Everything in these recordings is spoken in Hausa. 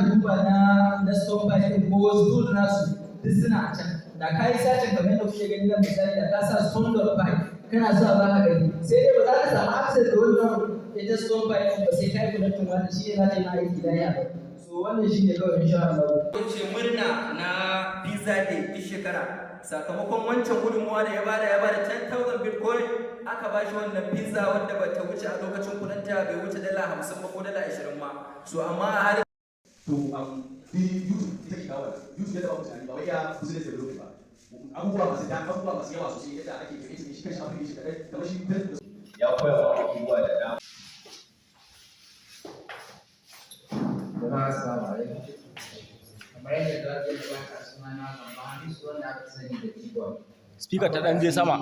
duba na STON.fi ɗin ko wasu tool nasu, duk suna a can. Da ka yi searching kamar yadda kuke gani nan, misali da ka sa STON.fi, kana sa, za ka gani. Sai dai ba za ka samu access da wannan ita STON.fi ɗin ba sai ka yi connecting wannan, shi ne za ta yi ma aiki lafiya. So wannan shi ne kawai, insha Allah. Ce murna na Pizza Day duk shekara, sakamakon wancan gudunmuwa da ya bada, ya bada 10,000 bitcoin, aka ba shi wannan pizza wanda ba ta wuce, a lokacin kudinta bai wuce dala 50 ba ko dala 20 ma. So amma a halin To the YouTube ita ke kawo YouTube yadda ba ku tunani, ba wai ya business development ba, abubuwa masu da abubuwa masu yawa sosai, yadda ake creating shi kanshi application kadai, kamar shi Facebook. Ya koya wa abubuwa da dama. Jama'a, assalamu alaikum. Kamar yadda za ku gabata, suna na Gambo Hamisu, wanda aka sani da T-Boy. Speaker ta ɗan je sama.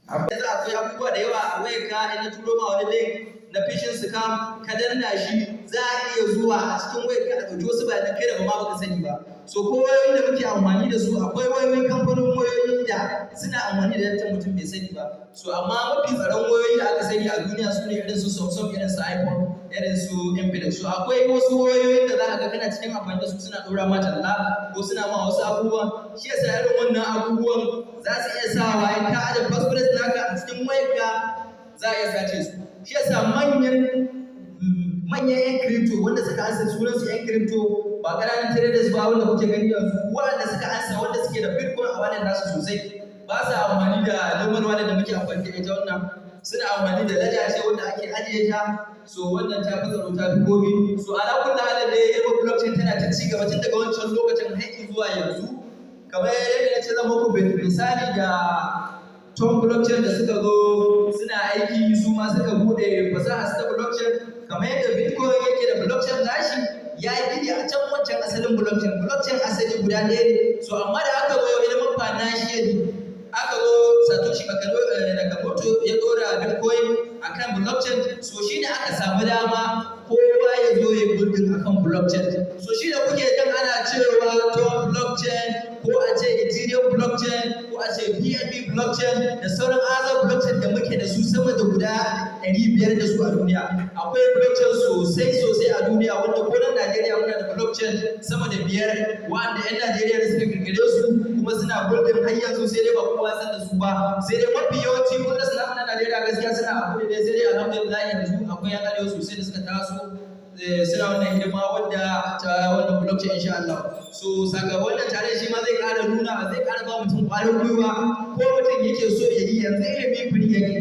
Yanzu akwai abubuwa da yawa a wayarka. In na turo ma wani link na phishing scam, ka danna shi, za a iya zuwa a cikin wayarka a ɗauki wasu bayanan kai da ba ma baka sani ba. So ko wayoyin da muke amfani da su, akwai wayoyin kamfanin wayoyin da suna amfani da datan mutum bai sani ba. So amma mafi tsaron wayoyi da aka sani a duniya su ne irin su Samsung, irin su iPhone, irin su Infinix. So akwai wasu wayoyin da za ka ga kana cikin amfani da su, suna ɗora ma talla ko suna ma wasu abubuwan. Shi yasa irin wannan abubuwan za su iya sawa in ka aje passphrase naka a cikin wayarka, za a iya sace su. Shi yasa manyan 'yan crypto wanda suka ansa sunan su 'yan crypto, ba ƙananan traders ba wanda kuke gani yanzu, waɗanda suka ansa, wanda suke da bitcoin a wannan nasu sosai, ba sa amfani da normal wallet da muke amfani da ita. Wannan suna amfani da Ledger ce wanda ake ajiye ta. So wannan ta fi tsaro, ta fi komi. So ala kulli halin dai, ilimin blockchain tana ta ci gaba tun daga wancan lokacin har zuwa yanzu. Kamar yadda na ce, zan muku misali da TON blockchain da suka zo suna aiki, su ma suka bude fasaha su ta blockchain. Kamar yadda bitcoin yake da blockchain nashi, ya yi gini a can wancan asalin blockchain. Blockchain asali guda ɗaya ne. So amma da aka zo ilimin financial, aka zo Satoshi Nakamoto ya ɗora bitcoin akan blockchain. So shine aka samu dama kowa ya zo ya building akan blockchain. So shi da kuke jin ana cewa TON blockchain, ko a ce Ethereum blockchain, ko a ce BNB blockchain, da sauran other blockchain da muke da su sama da guda 500 da su a duniya. Akwai blockchain sosai sosai a duniya, wanda ko nan Najeriya muna da blockchain sama da biyar wanda 'yan Najeriya da suka kirkire su kuma suna building har yanzu, sai dai ba kowa san da su ba. Sai dai mafi yawanci wanda suna na Najeriya gaskiya suna abu ne. Sai dai alhamdulillah, yanzu akwai yan arewa sosai da suka taso suna wannan hidima wanda ta wannan blockchain, insha Allah. So saka wannan tare shi ma zai ƙara nuna, zai ƙara ba mutum ƙwarin gwiwa. Ko mutum yake so ya yi, yanzu ilimi free yake,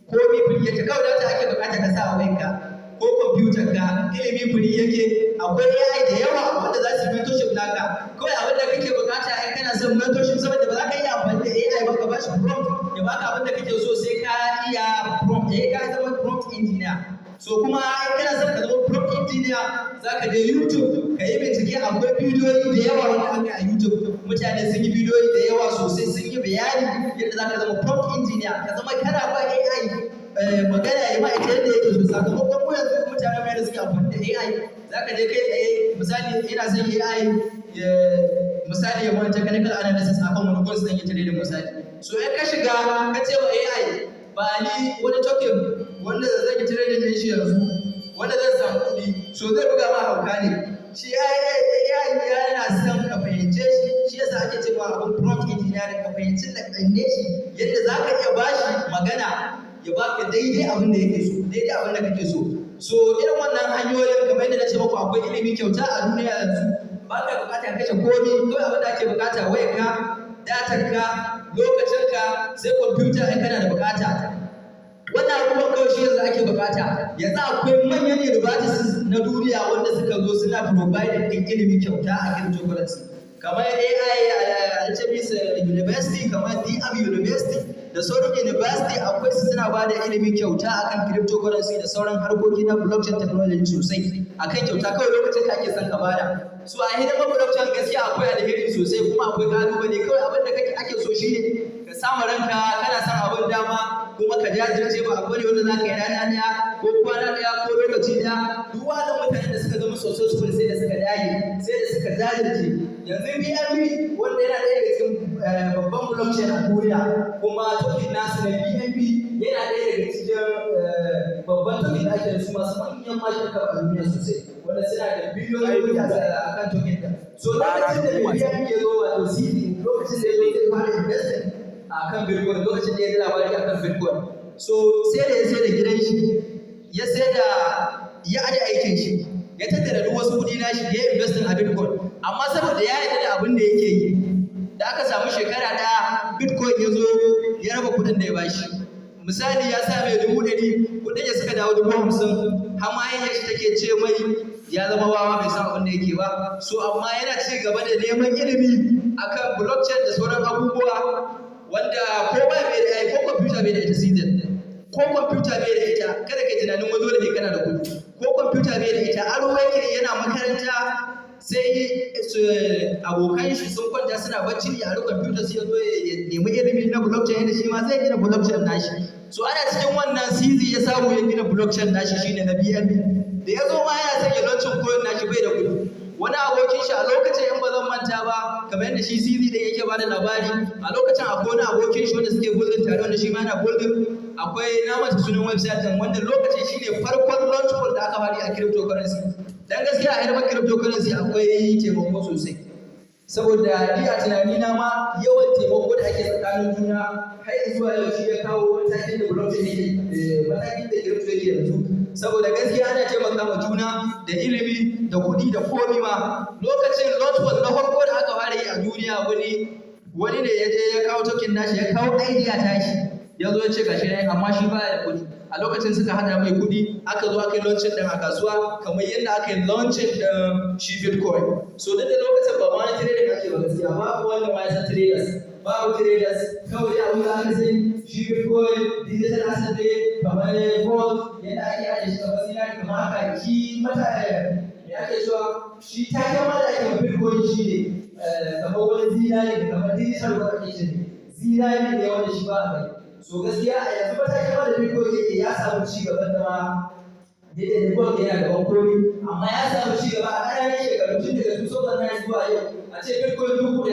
ko mi free yake. Kawai data ake bukata ka sa a wayanka ko kwamfutar ka, ilimi free yake. Akwai AI da yawa wanda za su yi mentorship naka. Kawai abin da kake bukata in kana son mentorship, saboda ba za ka iya amfani da AI ba ka bashi prompt ya baka abin da kake so, sai ka iya prompt, ka zama prompt engineer. So kuma in kana son ka zama prompt engineer, za ka je YouTube ka yi bincike. Akwai bidiyoyi da yawa wanda aka yi a YouTube. Mutane sun yi bidiyoyi da yawa sosai, sun yi bayani yadda za ka zama prompt engineer, ka zama kana ba AI magana ya ma ita yadda yake so. Sakamakon mu yanzu mutane mai da suke amfani da AI, za ka je kai tsaye, misali ina son AI ya misali ya wani technical analysis akan wani course zan yi trading, misali. So in ka shiga ka ce wa AI, "Ba ni wani token wanda zan yi trading din shi yanzu wanda zan samu kuɗi," so zai buga ma hauka ne. Shi AI yana son ka fahimce shi. Shi yasa ake cewa abin prompt engineering, ka fahimci lakanne shi yadda za ka iya bashi magana ya baka daidai abin da yake so, daidai abin da kake so. So irin wannan hanyoyin, kamar yadda na ce muku, akwai ilimi kyauta a duniya yanzu. Ba ka bukatar kashe komi. Kawai abin da ake bukata, wayarka, datar ka, lokacinka, sai kwamfuta in kana da bukata. Wannan abubuwan kawai shi yanzu ake bukata. Yanzu akwai manyan universities na duniya wanda suka zo suna providing din ilimi kyauta a cryptocurrency, kamar AI Alchemist University, kamar DM University da sauran university. Akwai su suna ba da ilimi kyauta akan cryptocurrency da sauran harkoki na blockchain technology sosai akan kyauta. Kawai lokacin da ake son ka bada. So a hidimar blockchain gaskiya akwai alheri sosai, kuma akwai kalubale. Kawai abin da kake ake so shine ka samu ranka kana son abin dama, kuma ka jajirce. Ba abu ne wanda za ka yi rana ɗaya ko kwana ɗaya ko lokaci ɗaya. Duk wannan mutanen da suka zama successful, sai da suka dage, sai da suka jajirce. Yanzu BNB, wanda yana ɗaya daga cikin babban blockchain a duniya, kuma token nasu na BNB yana Yana ɗaya daga cikin babban token da ake da su masu manyan market cap a duniya sosai, wanda suna da biliyoyin kuɗi a kan token ɗin. So lokacin da mai BNB ya zo, wato CZ, lokacin da ya zo zai fara investing a kan Bitcoin, lokacin da ya ji labari a kan Bitcoin, so sai da ya sai da gidan shi, ya sai da ya aje aikin shi, ya tattara duk wasu kuɗi na shi, ya investing a Bitcoin. Amma saboda ya yarda da abin da yake yi, da aka samu shekara ɗaya, Bitcoin ya zo ya raba kuɗin da ya bashi. Misali, ya sa mai 100,000, kuɗin ya suka dawo 50,000, har ma shi take ce mai ya zama wawa, bai san abin da yake ba. So amma yana ci gaba da neman ilimi akan blockchain da sauran abubuwa, wanda ko ba bai da ko kwamfuta bai da ita season, ko kwamfuta bai da ita. Kada kai tunanin wani dole ne kana da kuɗi. Ko kwamfuta bai da ita, aro yake. Yana makaranta, sai abokan shi sun kwanta suna bacci, ya aro kwamfuta, sai ya zo ya nemi ilimi na blockchain, yadda shi ma zai gina blockchain nashi. So ana cikin wannan, CZ ya samu ya gina blockchain nashi, shine na BNB. Da ya zo ma yana son ya launching coin nashi, bai da kuɗi. Wani abokin shi a lokacin, in ba zan manta ba, kamar yadda shi CZ da yake bada labari, a lokacin akwai wani abokin shi wanda suke building tare, wanda shi ma yana building. Akwai, na manta sunan website din, wanda lokacin shine farkon launch pool da aka fara a cryptocurrency. Dan gaskiya a hidimar cryptocurrency akwai taimako sosai, saboda ni a tunanina ma yawan taimako da ake tsakanin juna har zuwa yau shi ya kawo matakin da blockchain yake, matakin da crypto yake yanzu. Saboda gaskiya ana taimaka ma juna da ilimi da kuɗi da komi ma. Lokacin launch pool na farko da aka fara yi a duniya, wani ne ya je ya kawo token nashi, ya kawo idea tashi, ya zo ya ce gashi ne, amma shi baya da kuɗi. A lokacin suka hada mai kuɗi, aka zo aka yi launching ɗin a kasuwa, kamar yadda aka yi launching ɗin shi Bitcoin. So duk da lokacin ba ma wani trading ake ba gaskiya, babu wanda ma ya san traders, babu traders. Kawai abin da aka sani, shi Bitcoin digital asset ne kamar gold, yadda ake ajiye shi kamar zinari, kamar haka. Shi mata me ake cewa, shi taken ma da ake ma Bitcoin shi ne kamar wani zinari, kamar digital gold ake ce, zinari ne wanda shi ba a gani. So gaskiya a yanzu matakin ma da Bitcoin yake, ya samu ci gaban da ma daidai da gold yana gaban komi, amma ya samu ci gaba a ƙananan shekaru, tun daga 2009 zuwa yau. A ce Bitcoin 1000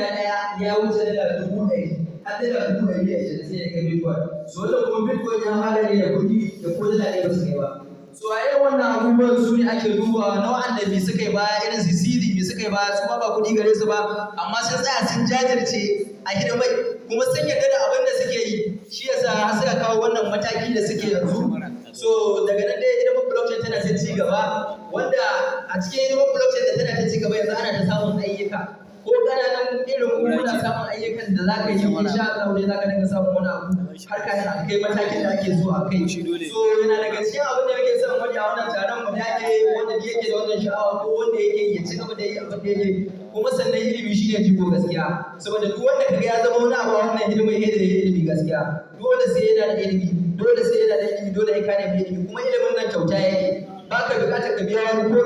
ya wuce $100,000, har $120,000 sai ya kai Bitcoin. So wannan kuma Bitcoin ya fara ne da kuɗi da ko dala ɗaya ba su kai ba. So a irin wannan abubuwan su ne ake dubawa na wa'anda me suka yi baya, irin su CZ, me suka yi baya. Su ma ba kuɗi gare su ba, amma sun tsaya sun jajirce a hidimai, kuma sun yarda da abin da suke yi, shi yasa har suka kawo wannan mataki da suke yanzu. So daga nan dai hidimar blockchain tana ta ci gaba, wanda a cikin hidimar blockchain da tana ta ci gaba, yanzu ana ta samun ayyuka. Ko ƙananan irin mu muna samun ayyukan da za ka yi, insha Allah dai za ka dinga samun wani abu har ka kai matakin da ake so a kai. So yana daga cikin abin da muke son wani a wannan taron, mu dage. Wanda yake da wannan sha'awa ko wanda yake, ya ci gaba da yi abin da yake. Kuma sannan ilimi shine jigo gaskiya, saboda duk wanda kaga ya zama wani abu a wannan hidimar, yadda ya ilimi gaskiya, dole sai yana da ilimi, dole sai yana da ilimi, dole ya kane ilimi. Kuma ilimin nan kyauta yake, baka bukatar ka biya wani ko.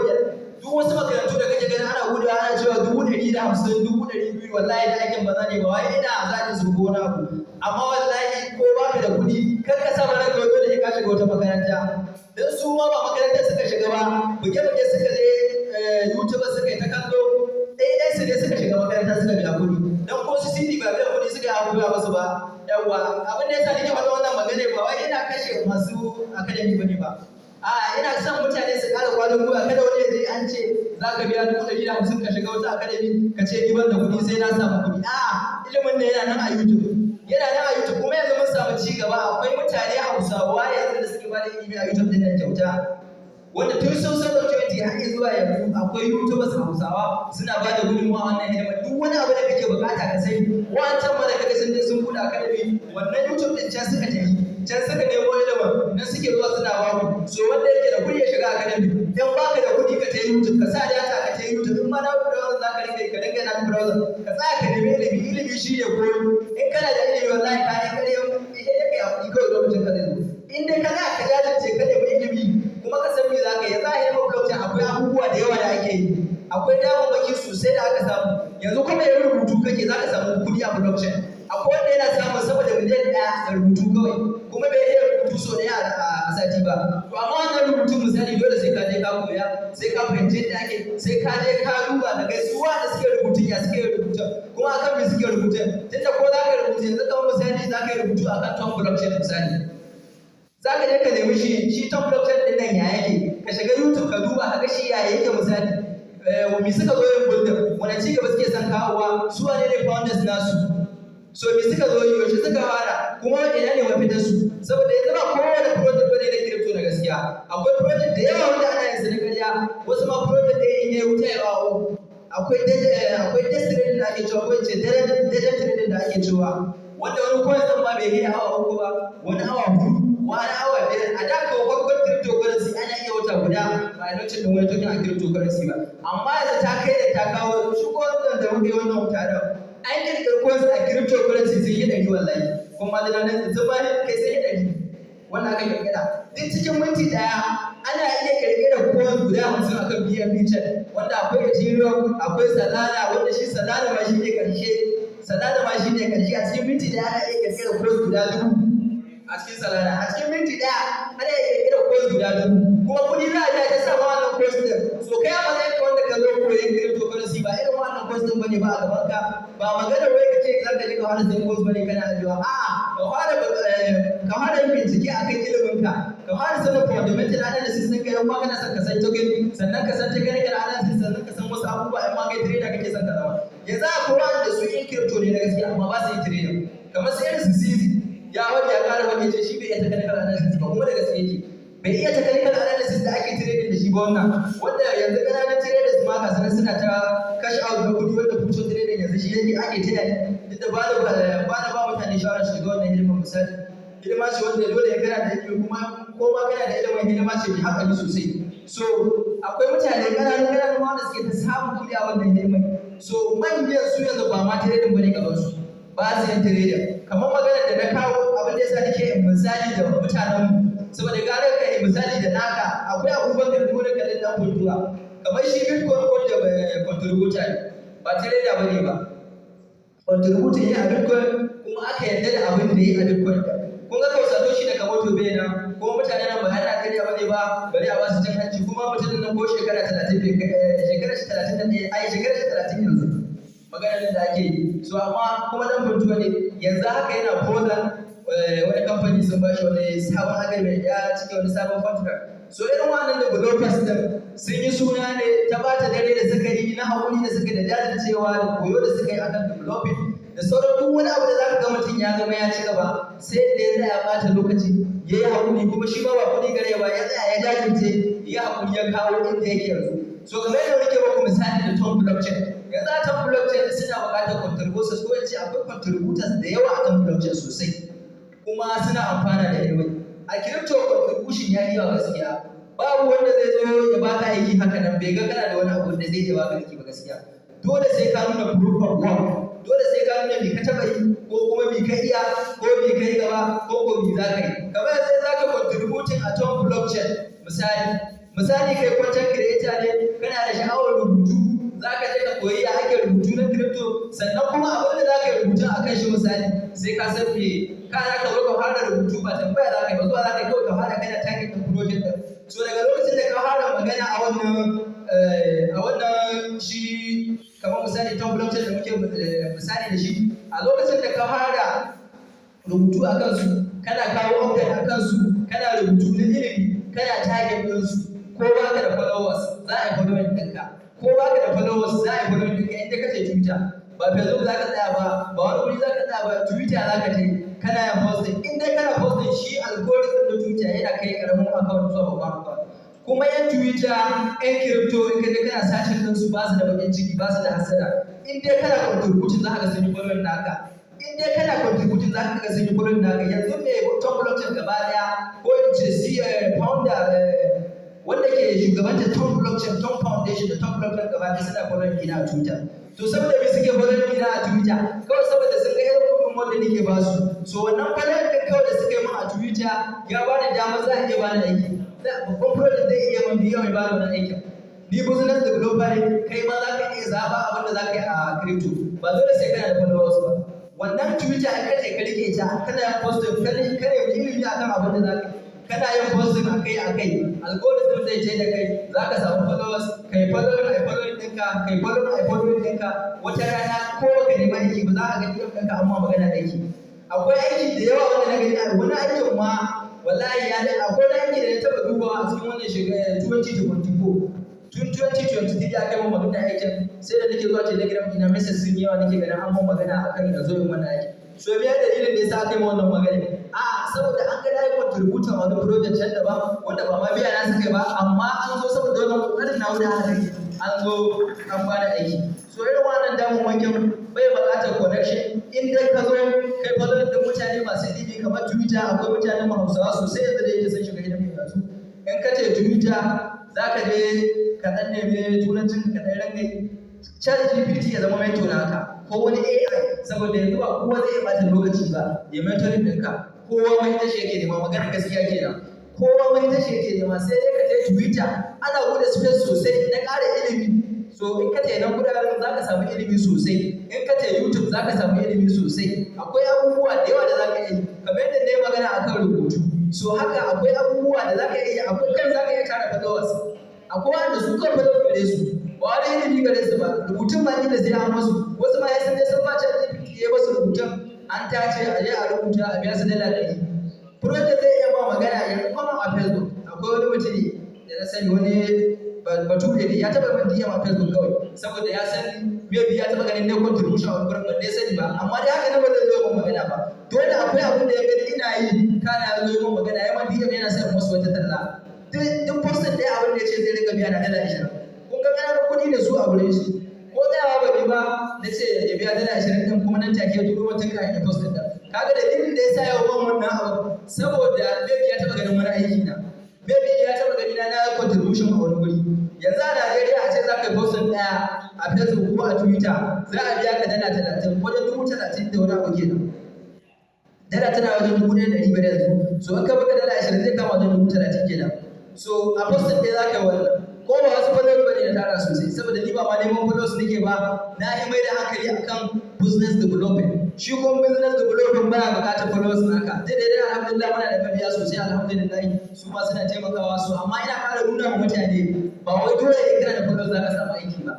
Duk wasu makarantu da kake ganin ana gudu ana cewa 150,000, 200,000, wallahi da aikin banza ne. Ba wai ina zaɓin su ko wani abu, amma wallahi ko baka da kuɗi, kar ka sa mana ka dole ka shiga wata makaranta. Dan su ma ba makarantar suka shiga ba, buge-buge suka je YouTube suka yi ta kallo, ɗaya su ne suka shiga makaranta suka biya kuɗi. Dan ko su CD ba biyan kuɗi suka yi abubuwa musu ba. Yawwa, abin da yasa nake faɗa wannan magana, ba wai ina kashe masu academy bane ba. A ina son mutane su ƙara kwarin gwiwa. Kada wani ya je an ce za ka biya 150,000 ka shiga wata academy, ka ce ni ban da kuɗi, sai na samu kuɗi. A ilimin ne yana nan a YouTube, yana nan a YouTube. Kuma yanzu mun samu ci gaba, akwai mutane Hausawa yanzu da suke bada ilimi a YouTube din nan kyauta, wanda tun sun san ɗauki har zuwa yanzu akwai YouTubers Hausawa suna ba da gudunmawa wannan hidima. Duk wani abu da kake bukata ka sani, wancan ma da kaga sun je sun buɗe academy, wannan YouTube din can suka tafi, can suka nemo ilimin nan, suke zuwa suna baku. So wanda yake da kuɗi ya shiga academy. In baka da kuɗi, ka tayi YouTube, ka sa data ka tayi YouTube. In ma na browser za ka rinka yi, ka dinga na browser, ka tsaya ka nemi ilimi. Ilimi shi ne koyo. In kana da ilimi, wallahi ka yi ƙarya sai kai hakuri kawai, lokacin ka zai zo. In dai ka tsaya ka jajirce ka nemi ilimi kuma ka san me za ka yi. Yanzu a hidimar blockchain akwai abubuwa da yawa da ake yi, akwai damammaki sosai da aka samu yanzu. Kuma yin rubutu kake, za ka samu kuɗi a blockchain. Akwai wanda yana samun sama da miliyan 1 da rubutu kawai, kuma bai iya rubutu sau ɗaya a sati ba. To amma wannan rubutun, misali, dole sai ka je ka koya, sai ka fahimci yadda ake, sai ka je ka duba ka ga su wanda suke rubutun, ya suke rubutun, kuma akan me suke rubutun. Tunda ko za ka rubuta yanzu, kamar misali za ka yi rubutu akan TON blockchain misali. Za ka je ka nemi shi TON blockchain din nan ya yake, ka shiga YouTube ka duba ka ga shi ya yake. Misali, me suka zo yin building, wani ci gaba suke son kawowa, su wane ne founders nasu, so me suka zo yi, yaushe suka fara, kuma ina ne mafitar su? Saboda yanzu ba kowane project bane na crypto na gaskiya. Akwai project da yawa wanda ana yin su na ƙarya, wasu ma project da in yayi wuta ya bawo. Akwai day trading da ake cewa, ko in ce degen trading da ake cewa, wanda wani coin din ma bai kai awa 3 ba, wani awa 4, wani awa 5. A da ko farkon cryptocurrency ana iya wata guda ba a lokacin da wani token a cryptocurrency ba, amma yanzu ta kai da ta kawo shi. Ko wannan da muke wannan taron, an kirkiri coins a cryptocurrency sun yi 100, wallahi. Kuma da nan sun ba kai sun yi 100 wannan aka kirkira. Duk cikin minti 1 ana iya kirkirar coins guda 50 akan BNB chain, wanda akwai Ethereum, akwai Solana, wanda shi Solana ma shi ne karshe. Solana ma shi ne karshe. A cikin minti 1 ana iya kirkirar coins guda 1000 a cikin Solana. A cikin minti 1 ana iya kirkirar coins guda 1000, kuma kuɗi za a je ta sa wannan coins din. So kai a matsayin ka wanda ka zo koyon cryptocurrency, ba irin wannan coins din bane ba a gaban ka. Ba magana wai ka ce za ka je ka fara sayan coins bane kana ajiyewa. A'a, ka fara yin bincike akan ilimin ka, ka fara sanin fundamental analysis ɗinka yau ma kana son ka san token, sannan ka san technical analysis, sannan ka san wasu abubuwa in ma kai trader kake son ka zama. Yanzu akwai wanda su in crypto ne na gaskiya amma ba su yi trading, kamar su irin su CZ. Ya wani ya kara wani ce shi bai iya technical analysis ba, kuma da gaske yake, bai iya technical analysis da ake trading da shi ba. Wannan wanda yanzu ƙananan traders ma ga sanan suna ta cash out na kuɗi, wanda future trading yanzu shi yake ake taya, duk da ba na ba mutane shawara su shiga wannan hidimar. Misali, hidima ce wanda dole ya kana da ilimi, kuma ko ma kana da ilimin, hidima ce mai hatsari sosai. So akwai mutane ƙananu ƙananu wanda suke ta samun kuɗi a wannan hidimar. So manyan su yanzu ba ma trading bane gaban su, ba su yin trading. Kamar maganar da na kawo, abin da yasa nake yin misali da mutanen mu, saboda gara ka yi misali da naka. Akwai Abubakar Nura Kalin Dan Funtuwa, kamar shi Bitcoin ko da contributor ne, ba trader bane ba, contributor ne a Bitcoin, kuma aka yarda da abin da ya yi a Bitcoin. Kun ga kawai Satoshi Nakamoto bai nan, kuma mutane nan ba ana karya bane ba, bari a ba su cin hanci. Kuma mutumin nan ko shekara 30 bai kai, shekara shi 31, ai shekara shi 30 yanzu maganar da ake yi. So amma kuma Dan Funtuwa ne, yanzu haka yana Poland, wani kamfani sun ba shi wani sabon agreement, ya cike wani sabon contract. So irin wannan developers din sun yi suna ne ta bata dare da suka yi na haƙuri da suka da jajircewa da koyo da suka yi akan developing da sauran duk wani abu da zaka ga mutum ya zama ya ci gaba, sai da ya tsaya bata lokaci, ya yi haƙuri, kuma shi ma ba kuɗi gare ba, ya tsaya ya jajirce, ya haƙuri, ya kawo inda yake yanzu. So kamar yadda nake muku misali da TON blockchain, yanzu a TON blockchain suna buƙatar contributors, ko in ce akwai contributors da yawa a TON blockchain sosai, kuma suna amfana da ilimi. A crypto contribution ya yi yawa gaskiya. Babu wanda zai zo ya baka aiki haka nan bai ga kana da wani abu da zai iya baka aiki ba gaskiya. Dole sai ka nuna proof of work, dole sai ka nuna me ka taɓa yi, ko kuma me ka iya, ko me ka yi gaba, ko me za ka yi. Kamar yanzu za ka contributing a TON blockchain, misali kai content creator ne, kana da sha'awar rubutu, za ka je ka koyi ya ake rubutu na crypto, sannan kuma abin da za ka yi rubutun a kan shi, misali, sai ka san me ka za ka zo ka fara rubutu. Ba tambaya za ka yi ba, zuwa za ka yi kawai ka fara kana tagging ɗin project ɗin. So daga lokacin da ka fara magana a wannan shi, kamar misali TON blockchain da muke misali da shi, a lokacin da ka fara rubutu a kansu, kana kawo update a kansu, kana rubutu na ilimi, kana tagging ɗinsu, ko baka da followers za a yi following ɗinka. Ko baka da followers za a yi following ɗinka inda kace Twitter. Ba Facebook za ka tsaya ba, ba wani wuri za ka tsaya ba, Twitter za ka je kana yin posting. In dai kana posting, shi algorithm na Twitter yana kai karamin account zuwa babban account. Kuma yan Twitter, yan crypto, in ka je kana searching ɗinsu, ba su da bakin ciki, ba su da hasada. In dai kana contributing, za ka ga sun yi following naka. In dai kana contributing, za ka ga sun yi following naka. Yanzu mai TON blockchain gaba daya, ko in ce si founder wanda ke shugabantar TON blockchain, TON Foundation da TON blockchain gaba daya, suna following dina a Twitter. To saboda me suke following dina a Twitter? Kawai saboda sun ga irin gudunmuwar da nake ba su. So wannan following din kawai da suka yi min a Twitter ya bani dama za a iya bani aiki. Babban project zai iya min biya mai bani wannan aikin. Ni business developer ne, kai ma za ka iya zaɓa abin da za ka yi a crypto. Ba dole sai kana da followers ba. Wannan Twitter in kace ka rike ta, kana yin posting, kana yi ilimi akan abin da za ka yi, kana yin posting akai akai, algorithm zai ce da kai za ka samu followers. Kai following, ai following ɗinka, kai following, ai following ɗinka. Wata rana ko baka nema aiki ba, za ka ga DM ɗinka amma magana aiki. Akwai aiki da yawa wanda na gani, wani aikin ma Wallahi ya da akwai aiki da na taɓa dubawa a cikin wannan shekarar 2024. Tun 2023 ya kai mun magana aikin, sai da nake zuwa Telegram ina message sun yawa, nake ganin an mun magana akan ina zo yin wannan aikin. So biya dalilin da yasa aka yi wannan magana, a saboda an ga nayi contributor a wani project can daban wanda ba ma biya na suka ba, amma an zo saboda wannan kokarin na wurin haka an zo an bada aiki. So irin wannan damammakin bai buƙatar connection. In dai ka zo kai follow din mutane masu ilimi, kamar Twitter, akwai mutanen mu Hausawa sosai yanzu da yake son shiga ilimin yanzu. In ka ce Twitter, za ka je ka ɗan nemi Turancin ka ɗan ranga ChatGPT ya zama mentor naka ko wani AI, saboda yanzu ba kowa zai iya ɓata lokaci ba ya mentoring ɗinka. Kowa mai tashi yake nema, maganar gaskiya kenan. Kowa mai tashi yake nema. Sai dai ka je Twitter, ana buɗe space sosai na ƙara ilimi. So in ka nan guraren za ka samu ilimi sosai. In ka ce YouTube, za ka samu ilimi sosai. Akwai abubuwa da yawa da za ka yi, kamar yadda na yi magana akan rubutu. So haka akwai abubuwa da za ka iya, akwai kan za ka iya tara followers. Akwai wanda su kan followers gare su, ba wani ilimi gare su ba, rubutun ma kila sai an masu. Wasu ma ya san dai sun ma ChatGPT ya basu rubutun, an tace, a je a rubuta, a biya su $100. Project zai iya ba magana yanzu kuma a Facebook. Akwai wani mutum da na sani, wani Bature ne, ya taɓa min DM a Facebook kawai saboda ya san maybe ya taɓa ganin ne contribution a wani gurin, ban dai sani ba, amma dai haka ne ba zai zo min magana ba. Dole akwai abin da ya gani ina yi kana ya zo min magana, ya man DM, yana son wasu wata talla. Duk postin ɗaya, abin da ya ce zai rinka biya na $20. Kun ga ƙananan kuɗi da su a wurin shi. Ko tsayawa ba ni ba, na ce ya biya $20 ɗin, kuma nan take ya turo mutum kan ya postin ɗin. Kaga dalilin da ya sa yau ban wannan abu, saboda maybe ya taɓa ganin wani aiki na, maybe ya taɓa gani na na contribution a wani wuri. Yanzu a Najeriya a ce za ka yi postin ɗaya a Facebook ko a Twitter, za a biya ka $30, wajen 30,000 da wani abu kenan. Dala tana wajen 1,500 yanzu. So in ka buga $20 zai kama wajen 30,000 kenan. So a postin ɗaya za ka yi wannan. Ko ba wasu followers bane na tara sosai, saboda ni ba ma neman followers nake ba, na yi mai da hankali akan business development. Shi kuma business development baya buƙatar followers naka. Dai dai alhamdulillah muna da mabiya sosai, alhamdulillah, su ma suna taimakawa su. Amma ina ƙara nuna wa mutane, ba wai dole in kana da followers za ka samu aiki ba.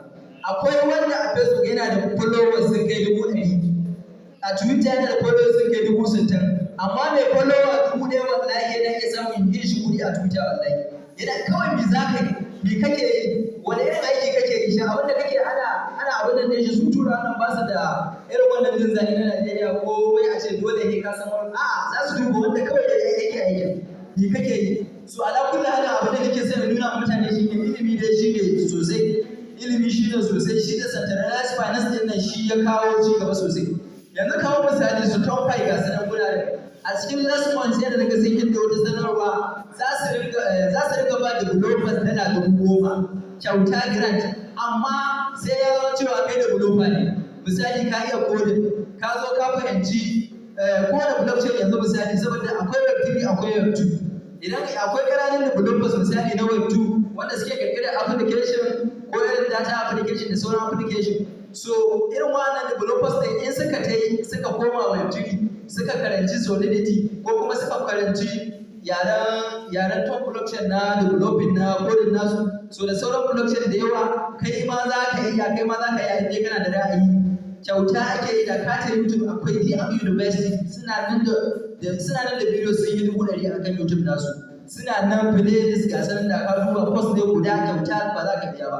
Akwai wanda a Facebook yana da followers sun kai 100,000, a Twitter yana da followers sun kai 60,000, amma mai follower 1,000 wallahi yana iya samun yin shi kuɗi a Twitter. Wallahi yana kawai me za ka yi, me kake yi, wani irin aiki kake yi, shi abin da kake ana abin nan ne shi. Su tura nan ba su da irin wannan jin zafi na Najeriya, ko wai a ce dole ne ka san wani. A'a, za su duba wanda kawai ya yake aikin, me kake yi. So ala kulli halin, abin da nake son nuna mutane shi ne ilimi dai shi ne sosai, ilimi shi ne sosai. Shi da centralized finance din nan shi ya kawo ci gaba sosai. Yanzu kawo misali su STON.fi, ga sanan gurare a cikin last month yadda daga sun hidda wata sanarwa, za su ringa ba developers $10,000 kyauta grant, amma sai ya zama cewa kai developer ne. Misali ka iya coding, ka zo ka fahimci kowane blockchain yanzu misali, saboda akwai Web3, akwai Web2. Idan akwai ƙananan developers misali na Web2 wanda suke kirkirar application ko irin data application da sauran application, so irin wannan developers ɗin in suka tai suka koma Web3, suka karanci Solidity ko kuma suka karanci yaren TON blockchain na developing na coding nasu, so da sauran blockchain da yawa, kai ma za ka iya, kai ma za ka iya in kana da ra'ayi. Kyauta ake yi. Da katin YouTube, akwai DM University, suna nan da bidiyo sun yi 100,000 akan YouTube nasu, suna nan playlist, ga sanan da ka duba, course ne guda kyauta, ba za ka biya ba.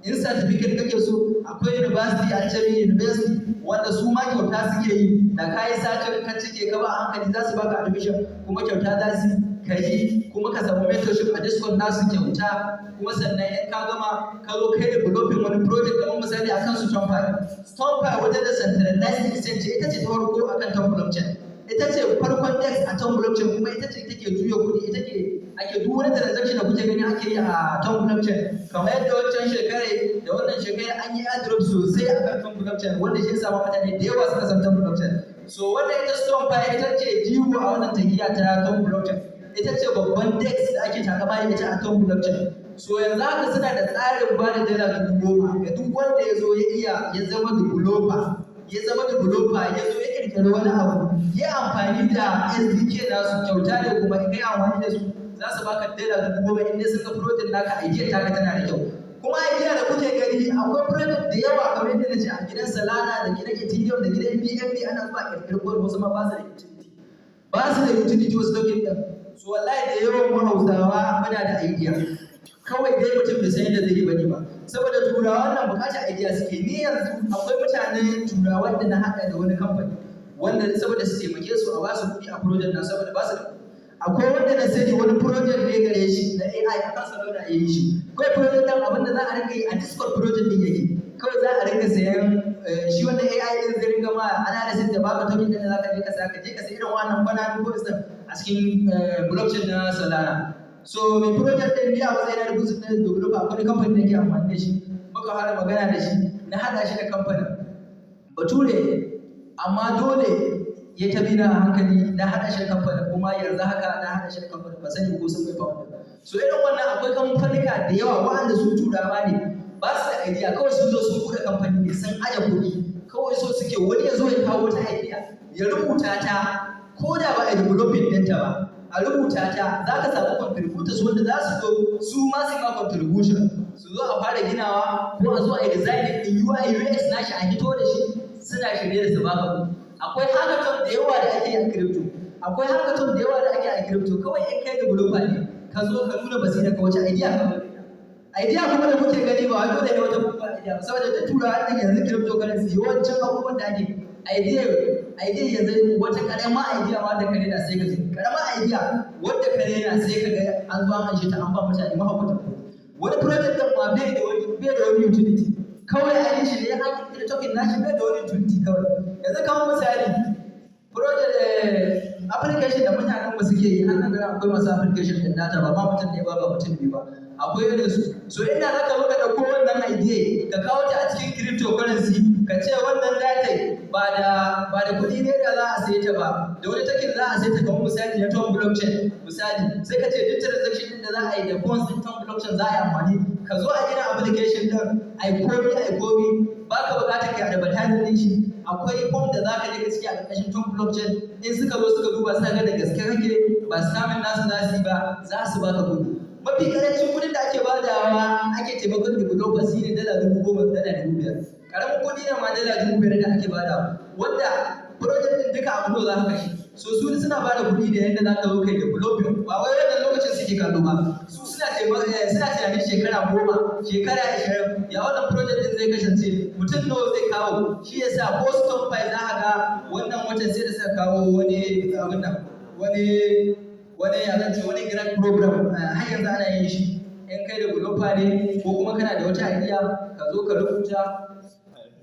In certificate kake so, akwai university, Alchemy University, wanda su ma kyauta suke yi. Da ka yi sace ka cike ka ba a hankali, za su baka admission, kuma kyauta za su ka yi, kuma ka samu mentorship a Discord nasu kyauta. Kuma sannan in ka gama, ka zo kai developing wani project, kamar misali akan su STON.fi. STON.fi wajen da centralized exchange, ita ce ta farko akan TON blockchain, ita ce farkon DEX a TON blockchain, kuma ita ce take juya kuɗi, ita ce ake duk wani transaction da kuke gani ake yi a TON blockchain. Kamar yadda wancan shekarai da wannan shekarai an yi airdrop sosai a kan TON blockchain, wanda shi yasa mutane da yawa suka san TON blockchain. So wannan ita STON.fi ita ce jigo a wannan tahiya ta TON blockchain, ita ce babban DEX da ake takama da ita a TON blockchain. So yanzu haka suna da tsarin ba da $10,000 ga duk wanda ya zo ya iya ya zama developer, ya zo ya kirkiri wani abu, ya amfani da SDK nasu, kyauta ne. Kuma in kai amfani da su, za su baka $10,000 in dai sun ga project naka, idea taka tana da kyau. Kuma idea da kuke gani, akwai project da yawa, kamar yadda na ce, a gidan Solana da gidan Ethereum da gidan BNB ana zuwa kirkiri code, wasu ma ba su da utility, ba su da utility wasu token din. So wallahi da yawan mu Hausawa muna da idea, kawai dai mutum bai san yadda zai yi bane ba, saboda Turawan nan bukatar idea suke. Ni yanzu akwai mutanen Turawan da na haɗa da wani kamfani wanda saboda su taimake su a ba su kuɗi a project na, saboda ba su da kuɗi. Akwai wanda na sani, wani project ne gare shi na AI akan Solana ya yi shi. Kawai project ɗin, abin da za a rinka yi a Discord project ɗin yake, kawai za a rinka sayan shi wannan AI ɗin zai rinka ma analysis da baka token ɗin da za ka je ka saya, ka je ka sayi irin wannan kwananun coins ɗin a cikin blockchain na Solana. So mai project ɗin, ni a matsayin na business developer, akwai kamfanin da ke amfani da shi, muka fara magana da shi, na haɗa shi da kamfanin bature, amma dole ya tabi na hankali na haɗa shi da kamfanin. Kuma yanzu haka na haɗa shi da kamfanin, ba sani ko sun mai founder. So irin wannan akwai kamfanika da yawa waɗanda su Turawa ne, ba su da idea, kawai sun zo sun buɗe kamfani ne, sun aje kuɗi, kawai so suke wani ya zo ya kawo wata idea ya rubuta ta, ko da ba a developing ɗinta ba, a rubuta ta, za ka samu contributors wanda za su zo su ma su ma contribution, su zo a fara ginawa, ko a zo a yi design ɗin UI UX nashi a hito da shi, suna shirye da su baka kuɗi. Akwai hackathon da yawa da ake yi a crypto. Akwai hackathon da yawa da ake a crypto. Kawai in kai developer ne, ka zo ka nuna basira ka, wace idea ka bari. Idea kuma da kuke gani ba wai dole ne wata babbar idea ba, saboda duk Turawa ɗin yanzu cryptocurrency, yawancin abubuwan da ake idea yanzu, wata karama idea ma da ka rena sai ka ji, karama idea wanda ka rena sai ka ga an zo an anshe ta, an ba mutane mahaukatan kuɗi. Wani project ɗin ma bai da wani utility, kawai an yi shi ne an kirkiri token nashi, bai da wani utility kawai. Yanzu kamar misali project application da mutanen mu suke yi, an nan akwai masu application din data, ba ma mutum ne ba, ba mutum biyu ba, akwai irin su. So inda za ka zo ka ɗauko wannan idea ka kawo ta a cikin cryptocurrency, ka ce wannan data ba da kuɗi ne da za a saye ta ba, da wani token za a saye ta, kamar misali na Ton blockchain misali, sai ka ce duk transaction din da za a yi da coins din Ton blockchain za a yi amfani. Ka zo a gina application din, ai komi ai komi, ba ka buƙatar ka advertising din shi. Akwai form da za ka je ka ciki a ƙarƙashin Ton blockchain. In suka zo suka duba, suka ga da gaske kake, ba samun nasu za su yi ba, za su baka kuɗi. Mafi ƙarancin kuɗin da ake badawa ake taimakon developers shine $10,000, $5,000. Ƙaramin kuɗi ne ma $5,000 da ake badawa, wanda project din duka abu za ka kashe. So su suna bada kuɗi da yadda za ka zo kai developing, ba wai wannan lokacin suke kallo ba. Su suna tunanin shekara 10, shekara 20, ya wannan project din zai kasance, mutum nawa zai kawo. Shi yasa Boston Pi za ka ga wannan watan sai da suka kawo wani abin nan, wani ya zan ce, wani grant program, har yanzu ana yin shi. In kai developer ne ko kuma kana da wata idea, ka zo ka rubuta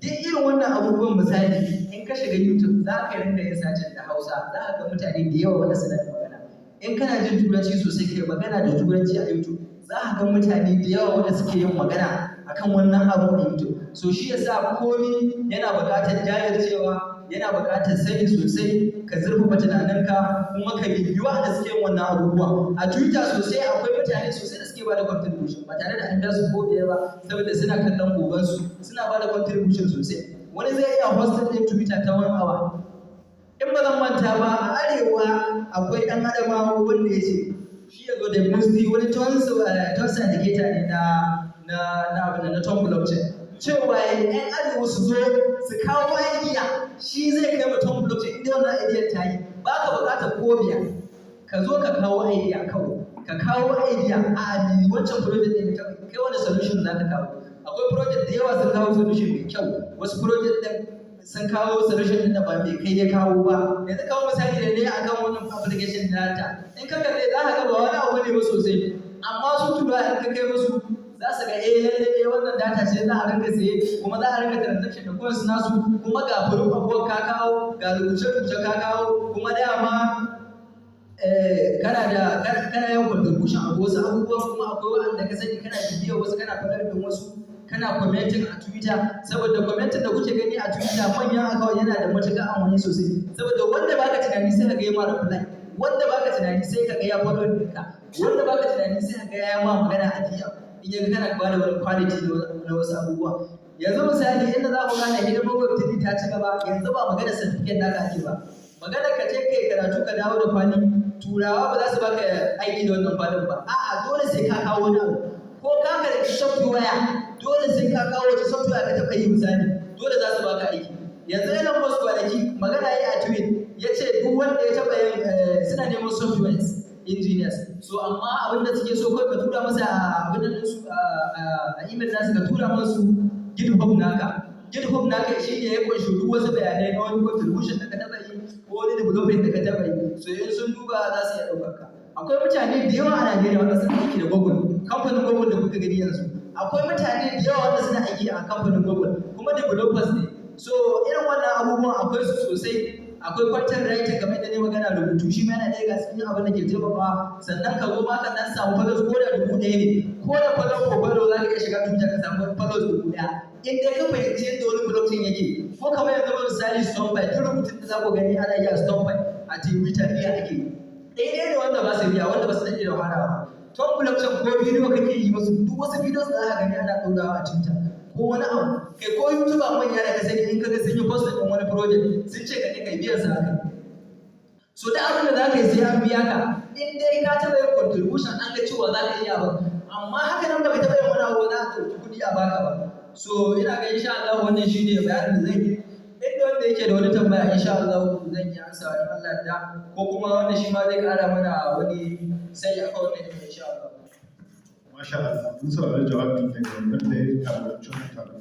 duk irin wannan abubuwan. Misali, in ka shiga YouTube za ka rinka yin searching da Hausa, za ka ga mutane da yawa wanda suna da magana. In kana jin Turanci sosai, kai magana da Turanci a YouTube, za ka ga mutane da yawa wanda suke yin magana akan wannan abu a YouTube. So shi yasa komi yana buƙatar jajircewa, yana buƙatar sani sosai, ka zurfafa tunaninka, kuma ka bibiyi waɗanda suke yin wannan abubuwa. A Twitter sosai akwai mutane sosai da suke bada contribution ba tare da an biya su ko biyar ba, saboda suna kallon gobansu, suna bada contribution sosai. Wani zai iya hosting ɗin Twitter ta wani awa. In ba zan manta ba, a arewa akwai ɗan Adamawa wanda ya ce shi ya zo da musti, wani TON syndicator ne na abin na TON blockchain, cewa yan arewa su zo su kawo idea, shi zai kai TON blockchain inda wannan idea ta yi. Ba ka buƙatar ko biya, ka zo ka kawo idea kawai, ka kawo idea a ni wancan project ɗin ta kai, wani solution za ka kawo. Akwai project da yawa sun kawo solution mai kyau, wasu project ɗin sun kawo solution ɗin da ba mai kai ya kawo ba. Yanzu kawo misali da ne akan wannan application data, in ka kalle za ka ga ba wani abu ne ba sosai, amma su tura in ka kai musu, za su ga eh lalle eh wannan data ce za a rinka saye, kuma za a rinka transaction da coins nasu, kuma ga proof of work ka kawo, ga rubuce-rubuce ka kawo, kuma dama kana da kana yin contribution a wasu abubuwan, kuma akwai waɗanda ka sani kana bibiyar wasu, kana faɗar da wasu, kana commenting a Twitter. Saboda commenting da kuke gani a Twitter, manyan account, yana da matuƙar amfani sosai, saboda wanda baka tunani sai ka ga ya ma reply, wanda baka tunani sai ka ga ya follow ɗinka, wanda baka tunani sai ka ga ya ma magana a DM in ya ga kana bada wani quality na wasu abubuwa. Yanzu misali, inda za ku gane hidimar Web3 ta ci gaba, yanzu ba magana certificate naka ake ba, magana ka je kai karatu ka dawo da kwali, Turawa ba za su baka aiki da wannan kwalin ba. A'a, dole sai ka kawo wani abu, ko ka karɓi software, dole sai ka kawo wata software ka taɓa yi misali, dole za su baka aiki. Yanzu Elon Musk kwanaki magana yi a tweet, ya ce duk wanda ya taɓa yin, suna neman software engineer. amma abin da suke so, kawai ka tura masa abin da su a email nasu, ka tura masu GitHub naka. GitHub naka shi ne ya kunshi duk wasu bayanai na wani contribution da ka taɓa yi ko wani development da ka taɓa yi. So in sun duba, za su iya ɗaukar ka. Akwai mutane da yawa a Najeriya wanda suna aiki da Google, kamfanin Google da kuka gani yanzu. Akwai mutane da yawa wanda suna aiki a kamfanin Google kuma developers ne. So irin wannan abubuwan akwai su sosai. Akwai content writing, kamar yadda ne magana, rubutu, shi ma yana ɗaya ga cikin abin da ke taimakawa. Sannan ka zo ma ka ɗan samu followers, ko da 1000 ne, ko da follow ko follow, za ka iya shiga Twitter ka samu followers 1000 in dai ka fahimci yadda wani blockchain yake. Ko kamar yanzu misali STON.fi, duk rubutun da za ku gani ana yi a STON.fi a Twitter, biya ake yi. Daidai ne wanda ba su biya, wanda ba su daɗe da wahala ba. TON blockchain, ko bidiyo kake yi masu, duk wasu videos da aka gani ana ɗaurawa a Twitter ko wani abu, kai ko YouTuber manya da ka sani, in kaga sun yi post ɗin wani project, sun ce ka ne kai, biyan sa aka. So da abin da za ka yi sai an biya ka, in dai ka taɓa yin contribution, an ga cewa za ka iya ba. Amma haka nan baka taɓa yin wani abu, za ka ɗauki kuɗi a baka ba. So ina ga insha Allah wannan shine bayanin da zan yi. Inda wanda yake da wani tambaya, insha Allah zan yi ansa in Allah da, ko kuma wanda shi ma zai ƙara mana wani sai akan wannan insha Allah. Masha Allah, mun saurari jawabi daga wanda ya jagoranci wannan taro.